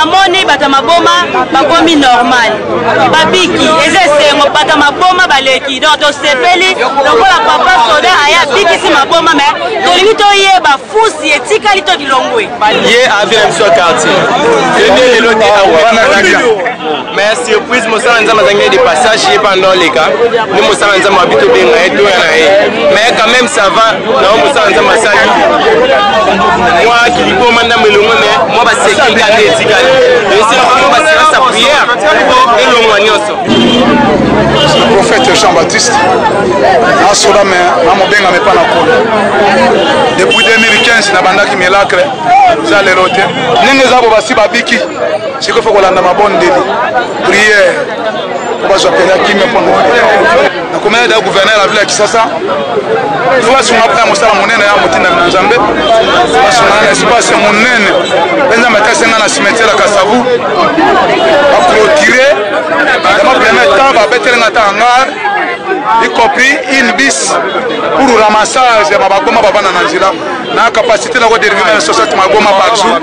Namoni bato ya maboma bakomi normal, babiki, eza esengo, bato ya maboma baleki. Donc tosepeli lokola papa soda aya abikisi maboma, me tolingi toyeba fusi etikali to kilongwe. Ye avi na biso ya quartier ende lelo te awa, mais surprise, mosala Nzambe azangi de passage, ye pendant oleka nde mosala Nzambe abi tobenga ye, toya na ye. Mais quand même ça va na o mosala Nzambe asali mwa kiliboma ndambo elongo, mais mwa basekeli nde etikali, esika mwa baséance ya prière po elongwa nyonso. Prophète Jean-Baptiste nasola, me namobengama epa na kolo depuis 2015. Nabandaki miracle, eza lelo te. Ndenge eza bo, basi babiki, sikoyo fo kolanda mabondeli, prière, po bazwa mpenza kimia. Mpona nakomela da gouverneur ya ville ya Kisasa, fo basunga mpo ya mosala monene ya motindami na Nzambe, basunga na espace monene mpe Nzambe atasenga na cimetière ya Kasavu, baclôture dama premier temps, babetelenga ata hangar, y compris une bis pour ramassage ya babagoma bavanda na nzela, na capacité na kodélivrer na 60 magoma par jour.